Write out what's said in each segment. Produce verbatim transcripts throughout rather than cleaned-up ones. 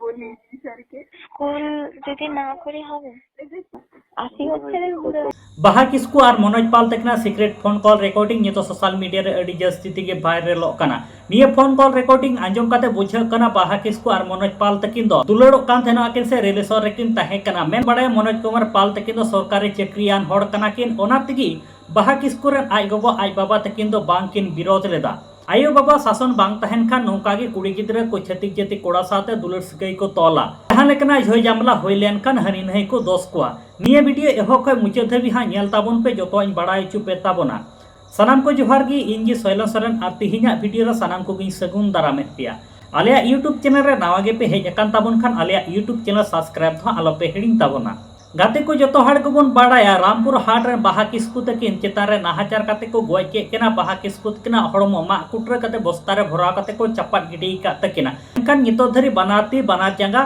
बोली सर के। स्कूल যদি না করি হবে। আশি বছরের বুড়ো। বাহা কিস্কু আর মনোজ পাল ᱛᱟᱹᱠᱤᱱᱟᱜ ᱥᱤᱠᱨᱮᱴ ᱯᱷᱳᱱ ᱠᱚᱞ ᱨᱮᱠᱚᱨᱰᱤᱝ ᱱᱤᱛᱚᱜ ᱥᱳᱥᱟᱞ ᱢᱤᱰᱤᱭᱟ ᱨᱮ ᱟᱹᱰᱤ ᱡᱟᱹᱥᱛᱤ ᱛᱮᱜᱮ ᱵᱷᱟᱭᱨᱟᱞᱚᱜ ᱠᱟᱱᱟ᱾ ᱱᱤᱭᱟᱹ ᱯᱷᱳᱱ ᱠᱚᱞ ᱨᱮᱠᱚᱨᱰᱤᱝ ᱟᱸᱡᱚᱢ ᱠᱟᱛᱮ ᱵᱩᱡᱷᱟᱹᱜ ᱠᱟᱱᱟ ᱵᱟᱦᱟ ᱠᱤᱥᱠᱩ ᱟᱨ ᱢᱚᱱᱳᱡᱽ ᱯᱟᱞ ᱛᱟᱹᱠᱤᱱ ᱫᱚ ᱫᱩᱞᱟᱹᱲᱚᱜ ᱠᱟᱱ ᱛᱟᱦᱮᱱᱚᱜ ᱟᱹᱠᱤᱱ ᱥᱮ ᱨᱤᱞᱮᱥᱚᱱ ᱨᱮᱠᱤᱱ ᱛᱟᱦᱮᱸ ᱠᱟᱱᱟ᱾ ᱢᱮᱱ ᱵᱟᱲᱟᱭᱟ ᱢᱚᱱᱳᱡᱽ ᱠᱩᱢᱟᱨ ᱯᱟᱞ ᱛᱟᱹᱠᱤᱱ ᱫᱚ ᱥᱚᱨᱠᱟᱨᱤ ᱪᱟᱹᱠᱨᱤᱭᱟᱱ ᱦᱚᱲ ᱠᱟᱱᱟ ᱠᱤᱱ, ᱚᱱᱟ ᱛᱮᱜᱮ ᱵᱟᱦᱟ ᱠᱤᱥᱠᱩ ᱨᱮᱱ ᱟᱡ ᱜᱚᱜᱚ ᱟᱡ ᱵᱟᱵᱟ ᱛᱟᱹᱠᱤᱱ ᱫᱚ ᱵᱟᱝ ᱠᱤᱱ ᱵᱤᱨᱳᱫᱷ ᱞᱮᱫᱟ᱾ ᱟᱭᱳ ᱵᱟᱵᱟ ᱥᱟᱥᱚᱱ ᱵᱟᱝ ᱛᱟᱦᱮᱱ ᱠᱷᱟᱱ ᱱᱚᱝᱠᱟ ᱜᱮ ᱠᱩᱲᱤ ᱜᱤᱫᱽᱨᱟᱹ ᱠᱚ ᱪᱷᱟᱹᱛᱤᱠ ᱡᱟᱹᱛᱤ ᱠᱚᱲᱟ ᱥᱟᱶᱛᱮ ᱫᱩᱞᱟᱹᱲ ᱥᱟᱹᱜᱟᱹᱭ ᱠᱚ ᱛᱚᱞᱟ᱾ ᱡᱟᱦᱟᱸ ᱞᱮᱠᱟᱱᱟᱜ ᱡᱷᱚᱭ ᱡᱟᱢᱞᱟ ᱦᱩᱭ ᱞᱮᱱᱠᱷᱟᱱ ᱦᱟᱹᱱᱤ ᱱᱟᱹᱭ ᱠᱚ ᱫᱚᱥ ᱠᱚᱣᱟ᱾ ᱱᱤᱭᱟᱹ ᱵᱷᱤᱰᱤᱭᱳ ᱮᱦᱚᱵ ᱠᱷᱚᱱ ᱢᱩᱪᱟᱹᱫ ᱫᱷᱟᱹᱵᱤᱡ ᱦᱟᱸᱜ ᱧᱮᱞ ᱛᱟᱵᱚᱱ ᱯᱮ, ᱡᱚᱛᱚᱣᱟᱜ ᱤᱧ ᱵᱟᱲᱟᱭ ᱦᱚᱪᱚ ᱯᱮ ᱛᱟᱵᱚᱱᱟ᱾ ᱥᱟᱱᱟᱢ ᱠᱚ ᱡᱚᱦᱟᱨ ᱜᱮ, ᱤᱧ ᱜᱮ ᱥᱚᱭᱞᱚᱱ ᱥᱚᱨᱮᱱ ᱟᱨ ᱛᱮᱦᱮᱧᱟᱜ ᱵᱷᱤᱰᱤᱭᱳ ᱨᱮ ᱥᱟᱱᱟᱢ ᱠᱚᱜᱮᱧ ᱥᱟᱹᱜᱩᱱ ᱫᱟᱨᱟᱢᱮᱫ ᱯᱮᱭᱟ᱾ ᱟᱞᱮᱭᱟᱜ YouTube ᱪᱮᱱᱮᱞ ᱨᱮ ᱱᱟᱣᱟ ᱜᱮᱯᱮ ᱦᱮᱡ ᱟᱠᱟᱱ ᱛᱟᱵᱚᱱ ᱠᱷᱟᱱ ᱟᱞᱮᱭᱟᱜ YouTube ᱪᱮᱱᱮᱞ ᱥᱟᱵᱥᱠᱨᱟᱭᱤᱵ ᱫᱚ ᱦᱟᱸᱜ ᱟᱞᱚᱯᱮ ᱦᱤᱲᱤᱧ ᱛᱟᱵᱚᱱᱟ᱾ ᱜᱟᱛᱮ ᱠᱚ, ᱡᱚᱛᱚ ᱦᱚᱲ ᱜᱮᱵᱚᱱ ᱵᱟᱲᱟᱭᱟ ᱨᱟᱢᱯᱩᱨ ᱦᱟᱴ ᱨᱮᱱ ᱵᱟᱦᱟ ᱠᱤᱥᱠᱩ ᱛᱟᱹᱠᱤᱱ ᱪᱮᱛᱟᱱ ᱨᱮ ᱱᱟᱦᱟᱪᱟᱨ ᱠᱟᱛᱮ ᱠᱚ ᱜᱚᱡ ᱠᱮᱫ ᱠᱤᱱᱟ᱾ ᱵᱟᱦᱟ ᱠᱤᱥᱠᱩ ᱛᱟᱹᱠᱤᱱᱟᱜ ᱦᱚᱲᱢᱚ ᱢᱟᱜ ᱠᱩᱴᱨᱟᱹ ᱠᱟᱛᱮ ᱵᱚᱥᱛᱟ ᱨᱮ ᱵᱷᱚᱨᱟᱣ ᱠᱟᱛᱮ ᱠᱚ ᱪᱟᱯᱟᱫ ᱜᱤᱰᱤ ᱟᱠᱟᱫ ᱛᱟᱹᱠᱤᱱᱟ᱾ ᱢᱮᱱᱠᱷᱟᱱ ᱱᱤᱛᱚᱜ ᱫᱷᱟᱹᱨᱤᱡ ᱵᱟᱱᱟᱨ ᱛᱤ ᱵᱟᱱᱟᱨ ᱡᱟᱸᱜᱟ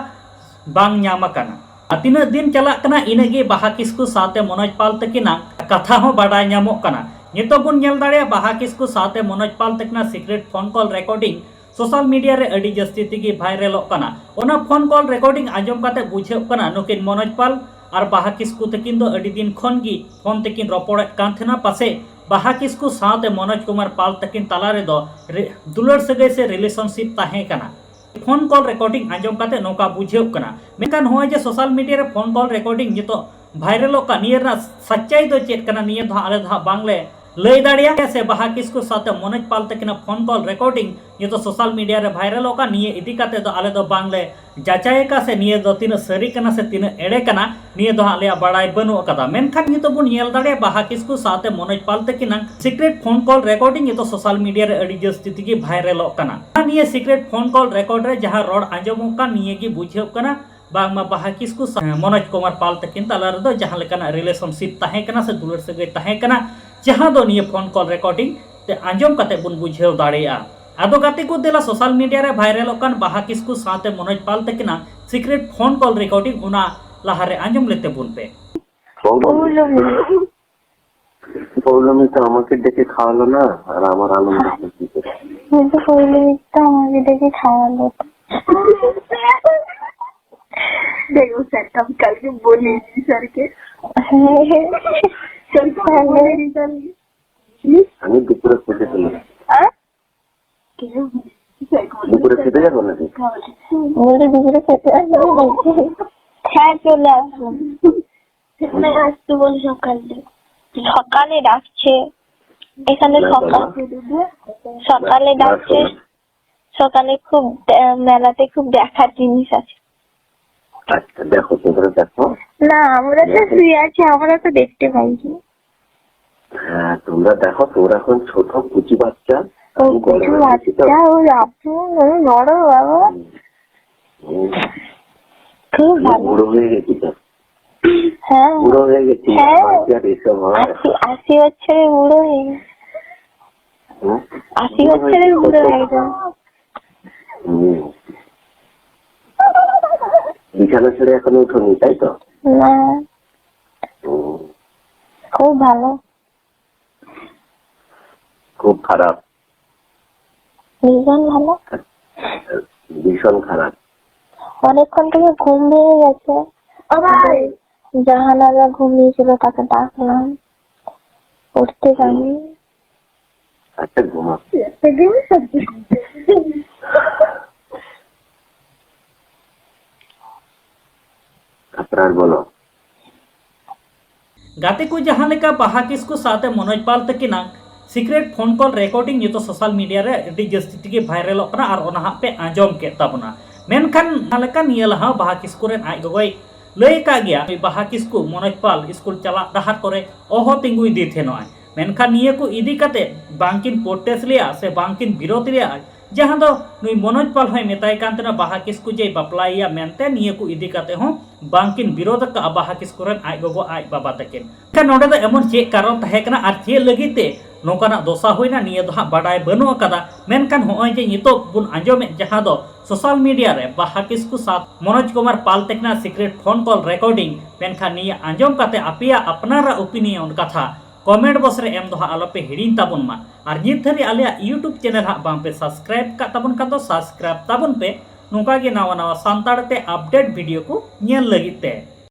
ᱵᱟᱝ ᱧᱟᱢ ᱟᱠᱟᱱᱟ᱾ ᱟᱨ ᱛᱤᱱᱟᱹᱜ ᱫᱤᱱ ᱪᱟᱞᱟᱜ ᱠᱟᱱᱟ, ᱤᱱᱟᱹᱜ ᱜᱮ ᱵᱟᱦᱟ ᱠᱤᱥᱠᱩ ᱥᱟᱶᱛᱮ ᱢᱚᱱᱳᱡᱽ ᱯᱟᱞ ᱛᱟᱹᱠᱤᱱᱟᱜ ᱠᱟᱛᱷᱟ ᱦᱚᱸ ᱵᱟᱰᱟᱭ ᱧᱟᱢᱚᱜ ᱠᱟᱱᱟ᱾ ᱱᱤᱛᱚᱜ ᱵᱚᱱ ᱧᱮᱞ ᱫᱟᱲᱮᱭᱟᱜᱼᱟ ᱵᱟᱦᱟ ᱠᱤᱥᱠᱩ ᱥᱟᱶᱛᱮ ᱢᱚᱱᱳᱡᱽ ᱯᱟᱞ ᱛᱟᱹᱠᱤᱱᱟᱜ secret phone call recording social media ᱨᱮ ᱟᱹᱰᱤ ᱡᱟᱹᱥᱛᱤ ᱛᱮᱜᱮ ᱵᱷᱟᱭᱨᱟᱞᱚᱜ ᱠᱟᱱᱟ᱾ ᱚᱱᱟ ᱯᱷᱳᱱ ᱠᱚᱞ ᱨᱮᱠᱚᱨᱰᱤᱝ ᱟᱸᱡᱚᱢ ᱠᱟᱛᱮ ᱵᱩᱡᱷᱟᱹᱜ ᱠᱟᱱᱟ ᱱᱩᱠᱤᱱ ᱢᱚᱱᱳᱡᱽ ᱯᱟᱞ ᱟᱨ ᱵᱟᱦᱟ ᱠᱤᱥᱠᱩ ᱛᱟᱹᱠᱤᱱ ᱫᱚ ᱟᱹᱰᱤ ᱫᱤᱱ ᱠᱷᱚᱱ ᱜᱮ ᱯᱷᱳᱱ ᱛᱮᱠᱤᱱ ᱨᱚᱯᱚᱲᱮᱫ ᱠᱟᱱ ᱛᱟᱦᱮᱱᱟ᱾ ᱯᱟᱥᱮᱡ ᱵᱟᱦᱟ ᱠᱤᱥᱠᱩ ᱥᱟᱶᱛᱮ ᱢᱚᱱᱳᱡᱽ ᱠᱩᱢᱟᱨ ᱯᱟᱞ ᱛᱟᱹᱠᱤᱱ ᱛᱟᱞᱟ ᱨᱮᱫᱚ ᱨᱮ-, ᱫᱩᱞᱟᱹᱲ ᱥᱟᱹᱜᱟᱹᱭ ᱥᱮ ᱨᱤᱞᱮᱥᱚᱱᱥᱤᱯ ᱛᱟᱦᱮᱸ ᱠᱟᱱᱟ᱾ ᱯᱷᱳᱱ ᱠᱚᱞ ᱨᱮᱠᱚᱨᱰᱤᱝ ᱟᱸᱡᱚᱢ ᱠᱟᱛᱮ ᱱᱚᱝᱠᱟ ᱵᱩᱡᱷᱟᱹᱜ ᱠᱟᱱᱟ᱾ ᱢᱮᱱᱠᱷᱟᱱ ᱱᱚᱜᱼᱚᱭ ᱡᱮ ᱥᱳᱥᱟᱞ ᱢᱤᱰᱤᱭᱟ ᱨᱮ ᱯᱷᱳᱱ ᱠᱚᱞ ᱨᱮᱠᱚᱨᱰᱤᱝ ᱱᱤᱛᱚᱜ ᱵᱷᱟᱭᱨᱟᱞᱚᱜ ᱠᱟᱱ, ᱱᱤᱭᱟᱹ ᱨᱮᱱᱟᱜ ᱥᱟᱪᱪᱟᱭ ᱫᱚ ᱪᱮᱫ ᱠᱟᱱᱟ, ᱱᱤᱭᱟᱹ ᱫᱚ ᱦᱟᱸᱜ ᱟᱞᱮ ᱫᱚ ᱦᱟᱸᱜ ᱵᱟᱝᱞᱮ ᱞᱟᱹᱭ ᱫᱟᱲᱮᱭᱟᱜᱼᱟ᱾ ᱥᱮ ᱵᱟᱦᱟ ᱠᱤᱥᱠᱩ ᱥᱟᱶᱛᱮ ᱢᱚᱱᱳᱡᱽ ᱯᱟᱞ ᱛᱟᱹᱠᱤᱱᱟᱜ ᱯᱷᱳᱱ ᱠᱚᱞ ᱨᱮᱠᱚᱨᱰᱤᱝ ᱱᱤᱛᱚᱜ ᱥᱳᱥᱟᱞ ᱢᱤᱰᱤᱭᱟ ᱨᱮ ᱵᱷᱟᱭᱨᱟᱞᱚᱜ ᱠᱟᱱ, ᱱᱤᱭᱟᱹ ᱤᱫᱤ ᱠᱟᱛᱮ ᱫᱚ ᱟᱞᱮ ᱫᱚ ᱵᱟᱝᱞᱮ ᱡᱟᱪᱟᱭ ᱟᱠᱟᱫ ᱥᱮ ᱱᱤᱭᱟᱹ ᱫᱚ ᱛᱤᱱᱟᱹᱜ ᱥᱟᱹᱨᱤ ᱠᱟᱱᱟ ᱥᱮ ᱛᱤᱱᱟᱹᱜ ᱮᱲᱮ ᱠᱟᱱᱟ, ᱱᱤᱭᱟᱹ ᱫᱚ ᱦᱟᱸᱜ ᱟᱞᱮᱭᱟᱜ ᱵᱟᱲᱟᱭ ᱵᱟᱹᱱᱩᱜ ᱟᱠᱟᱫᱟ᱾ ᱢᱮᱱᱠᱷᱟᱱ ᱱᱤᱛᱚᱜ ᱵᱚᱱ ᱧᱮᱞ ᱫᱟᱲᱮᱭᱟᱜᱼᱟ ᱵᱟᱦᱟ ᱠᱤᱥᱠᱩ ᱥᱟᱶᱛᱮ ᱢᱚᱱᱳᱡᱽ ᱯᱟᱞ ᱛᱟᱹᱠᱤᱱᱟᱜ ᱥᱤᱠᱨᱮᱴ ᱯᱷᱳᱱ ᱠᱚᱞ ᱨᱮᱠᱚᱨᱰᱤᱝ ᱱᱤᱛᱚᱜ ᱥᱳᱥᱟᱞ ᱢᱤᱰᱤᱭᱟ ᱨᱮ ᱟᱹᱰᱤ ᱡᱟᱹᱥᱛᱤ ᱛᱮᱜᱮ ᱵᱷᱟᱭᱨᱟᱞᱚᱜ ᱠᱟᱱᱟ᱾ ᱟᱨ ᱱᱤᱭᱟᱹ ᱥᱤᱠᱨᱮᱴ ᱯᱷᱳᱱ ᱠᱚᱞ ᱨᱮᱠᱚᱨᱰ ᱨᱮ ᱡᱟᱦᱟᱸ ᱨᱚᱲ ᱟᱸᱡᱚᱢᱚᱜ ᱠᱟᱱ, ᱱᱤᱭᱟᱹ ᱜᱮ ᱵᱩᱡᱷᱟᱹᱜ ᱠᱟᱱᱟ ᱵᱟᱝᱢᱟ ᱵᱟᱦᱟ ᱠᱤᱥᱠᱩ ᱥᱟᱶ ᱢᱚᱱᱳᱡᱽ ᱠᱩᱢᱟᱨ ᱯᱟᱞ ᱛᱟᱹᱠᱤᱱ ᱛᱟᱞᱟ ᱨᱮᱫᱚ ᱡᱟᱦᱟᱸ ᱞᱮᱠᱟᱱᱟᱜ ᱨᱤᱞᱮᱥᱚᱱᱥᱤᱯ ᱛᱟᱦᱮᱸ ᱠᱟᱱᱟ ᱥᱮ ᱫᱩᱞᱟᱹᱲ ᱥᱟᱹᱜᱟᱹᱭ ᱛᱟᱦᱮᱸ ᱠᱟᱱᱟ, ᱡᱟᱦᱟᱸ ᱫᱚ ᱱᱤᱭᱟᱹ ᱯᱷᱳᱱ ᱠᱚᱞ ᱨᱮᱠᱚᱨᱰᱤᱝ ᱛᱮ ᱟᱸᱡᱚᱢ ᱠᱟᱛᱮ ᱵᱚᱱ ᱵᱩᱡᱷᱟᱹᱣ ᱫᱟᱲᱮᱭᱟᱜᱼᱟ᱾ ᱟᱫᱚ ᱜᱟᱛᱮ ᱠᱚ, ᱫᱮᱞᱟ ᱥᱳᱥᱟᱞ ᱢᱤᱰᱤᱭᱟ ᱨᱮ ᱵᱷᱟᱭᱨᱟᱞᱚᱜ ᱠᱟᱱ ᱵᱟᱦᱟ ᱠᱤᱥᱠᱩ ᱥᱟᱶᱛᱮ ᱢᱚᱱᱳᱡᱽ ᱯᱟᱞ ᱛᱟᱹᱠᱤᱱᱟᱜ ᱥᱤᱠᱨᱮᱴ ᱯᱷᱳᱱ ᱠᱚᱞ ᱨᱮᱠᱚᱨᱰᱤᱝ ᱚᱱᱟ ᱞᱟᱦᱟᱨᱮ ᱟᱸᱡᱚᱢ ᱞᱮᱛᱮ ᱵᱚᱱ ᱯᱮ᱾ পৌলমী। পৌলমী তো আমাকে ডেকে খাওয়ালো না, আর আমার আনন্দ হচ্ছে কি করে? কিন্তু পৌলমী তো আমাকে ডেকে খাওয়ালো। देखो सर, कल के बोलेगी सर के। सर को बोलेगी सर। আমি দুপুরে পড়তে তুলি। দুপুরে খেতে যাবো নাকি? বলে দুপুরে খেতে আসবো। হ্যাঁ, চলে আসবো। না, আসতে বলি সকালে। সকালে ডাকছে। এখানে না, সকাল, বাবা। সকালে না, ডাকছে। শোনো। সকালে খুব দে-, মেলাতে খুব দেখার জিনিস আছে। আচ্ছা, দেখো, তোমরা দেখো। না, আমরা তো দেখো। শুয়ে আছি, আমরা তো দেখতে পাইনি। হ্যাঁ, তোমরা দেখো, তোমরা এখন ছোট কুচি বাচ্চা। ও, আমি বড় কুচি হয়ে গেছি তো। বাচ্চা, ওই আপু, ওই বড় বাবা। হুম। হুম। খুব আমি ভালো। বুড়ো হয়ে গেছি তো। হ্যাঁ। বুড়ো হয়ে গেছি, হ্যাঁ। আমার কি আর এসব হয়? আশি, আশি বছরে বুড়ো হয়ে গেছি। হুম? আশি বুড়ো বছরে হয়ে গেছি বুড়ো তো। হয়ে গেছি। হুম। বিছানা ছেড়ে এখনো উঠোনি, তাই তো? না। হুম। খুব ভালো। খুব খারাপ। ভীষণ ভালো। ভীষণ খারাপ। অনেকক্ষণ থেকে ঘুম ভেঙে গেছে। ও ভাই। জাহানারা ঘুমিয়েছিল, তাকে ডাকলাম, উঠতে পারেনি। আচ্ছা, ঘুমা। ᱛᱟᱨᱯᱚᱨ ᱟᱨ ᱵᱚᱞᱚ᱾ ᱜᱟᱛᱮ ᱠᱚ, ᱡᱟᱦᱟᱸ ᱞᱮᱠᱟ ᱵᱟᱦᱟ ᱠᱤᱥᱠᱩ ᱥᱟᱶᱛᱮ ᱢᱚᱱᱳᱡᱽ ᱯᱟᱞ ᱛᱟᱹᱠᱤᱱᱟᱜ secret phone call recording ᱱᱤᱛᱚᱜ social media ᱨᱮ ᱟᱹᱰᱤ ᱡᱟᱹᱥᱛᱤ ᱛᱮᱜᱮ ᱵᱷᱟᱭᱨᱟᱞᱚᱜ ᱠᱟᱱᱟ ᱟᱨ ᱚᱱᱟ ᱦᱟᱸᱜ ᱯᱮ ᱟᱸᱡᱚᱢ ᱠᱮᱫ ᱛᱟᱵᱚᱱᱟ᱾ ᱢᱮᱱᱠᱷᱟᱱ ᱡᱟᱦᱟᱸ ᱞᱮᱠᱟ ᱱᱤᱭᱟᱹ ᱞᱟᱦᱟ ᱵᱟᱦᱟ ᱠᱤᱥᱠᱩ ᱨᱮᱱ ᱟᱡ ᱜᱚᱜᱚᱭ ᱞᱟᱹᱭ ᱟᱠᱟᱫ ᱜᱮᱭᱟ, ᱱᱩᱭ ᱵᱟᱦᱟ ᱠᱤᱥᱠᱩ ᱢᱚᱱᱳᱡᱽ ᱯᱟᱞ ᱥᱠᱩᱞ ᱪᱟᱞᱟᱜ ᱰᱟᱦᱟᱨ ᱠᱚᱨᱮ ᱚᱦᱚ ᱛᱤᱸᱜᱩ ᱤᱫᱤ ᱛᱟᱦᱮᱱᱚᱜᱼᱟᱭ᱾ ᱢᱮᱱᱠᱷᱟᱱ ᱱᱤᱭᱟᱹ ᱠᱚ ᱤᱫᱤ ᱠᱟᱛᱮ ᱵᱟᱝᱠᱤᱱ protest ᱞᱮᱜᱼᱟ ᱥᱮ ᱵᱟᱝᱠᱤᱱ ᱵᱤᱨᱳᱫ ᱞᱮᱜᱼᱟ, ᱡᱟᱦᱟᱸ ᱫᱚ ᱱᱩᱭ ᱢᱚᱱᱳᱡᱽ ᱯᱟᱞ ᱦᱚᱸᱭ ᱢᱮᱛᱟᱭ ᱠᱟᱱ ᱛᱟᱦᱮᱱᱟ ᱵᱟᱦᱟ ᱠᱤᱥᱠᱩ ᱡᱮᱭ ᱵᱟᱯᱞᱟᱭᱮᱭᱟ ᱢᱮᱱᱛᱮ᱾ ᱱᱤᱭᱟᱹ ᱠᱚ ᱤᱫᱤ ᱠᱟᱛᱮ ᱦᱚᱸ ᱵᱟᱝᱠᱤᱱ ᱵᱤᱨᱳᱫ ᱟᱠᱟᱫᱼᱟ ᱵᱟᱦᱟ ᱠᱤᱥᱠᱩ ᱨᱮᱱ ᱟᱡ ᱜᱚᱜᱚ ᱟᱡ ᱵᱟᱵᱟ ᱛᱟᱹᱠᱤᱱ᱾ ᱢᱮᱱᱠᱷᱟᱱ ᱱᱚᱰᱮ ᱫᱚ ᱮᱢᱚᱱ ᱪᱮᱫ ᱠᱟᱨᱚᱱ ᱛᱟᱦᱮᱸ ᱠᱟᱱᱟ ᱟᱨ ᱪᱮᱫ ᱞᱟᱹᱜᱤᱫ ᱛᱮ ᱱᱚᱝᱠᱟᱱᱟᱜ ᱫᱚᱥᱟ ᱦᱩᱭᱱᱟ, ᱱᱤᱭᱟᱹ ᱫᱚ ᱦᱟᱸᱜ ᱵᱟᱰᱟᱭ ᱵᱟᱹᱱᱩᱜ ᱟᱠᱟᱫᱟ᱾ ᱢᱮᱱᱠᱷᱟᱱ ᱦᱚᱸᱜᱼᱚᱭ ᱡᱮ ᱱᱤᱛᱚᱜ ᱵᱚᱱ ᱟᱸᱡᱚᱢᱮᱫ, ᱡᱟᱦᱟᱸ ᱫᱚ social media ᱨᱮ ᱵᱟᱦᱟ ᱠᱤᱥᱠᱩ ᱥᱟᱶ ᱢᱚᱱᱳᱡᱽ ᱠᱩᱢᱟᱨ ᱯᱟᱞ ᱛᱟᱹᱠᱤᱱᱟᱜ secret phone call recording, ᱢᱮᱱᱠᱷᱟᱱ ᱱᱤᱭᱟᱹ ᱟᱸᱡᱚᱢ ᱠᱟᱛᱮ ᱟᱯᱮᱭᱟᱜ ᱟᱯᱱᱟᱨᱟᱜ opinion ᱠᱟᱛᱷᱟ comment box ᱨᱮ ᱮᱢ ᱫᱚ ᱦᱟᱸᱜ ᱟᱞᱚᱯᱮ ᱦᱤᱲᱤᱧ ᱛᱟᱵᱚᱱ ᱢᱟ᱾ ᱟᱨ ᱱᱤᱛ ᱫᱷᱟᱹᱨᱤᱡ ᱟᱞᱮᱭᱟᱜ YouTube channel ᱦᱟᱸᱜ ᱵᱟᱝᱯᱮ subscribe ᱠᱟᱜ ᱛᱟᱵᱚᱱ ᱠᱷᱟᱱ ᱫᱚ subscribe ᱛᱟᱵᱚᱱ ᱯᱮ᱾ ᱱᱚᱝᱠᱟ ᱜᱮ ᱱᱟᱣᱟ ᱱᱟᱣᱟ ᱥᱟᱱᱛᱟᱲ ᱛᱮ update video ᱠᱚ ᱧᱮᱞ ᱞᱟᱹᱜᱤᱫ ᱛᱮ᱾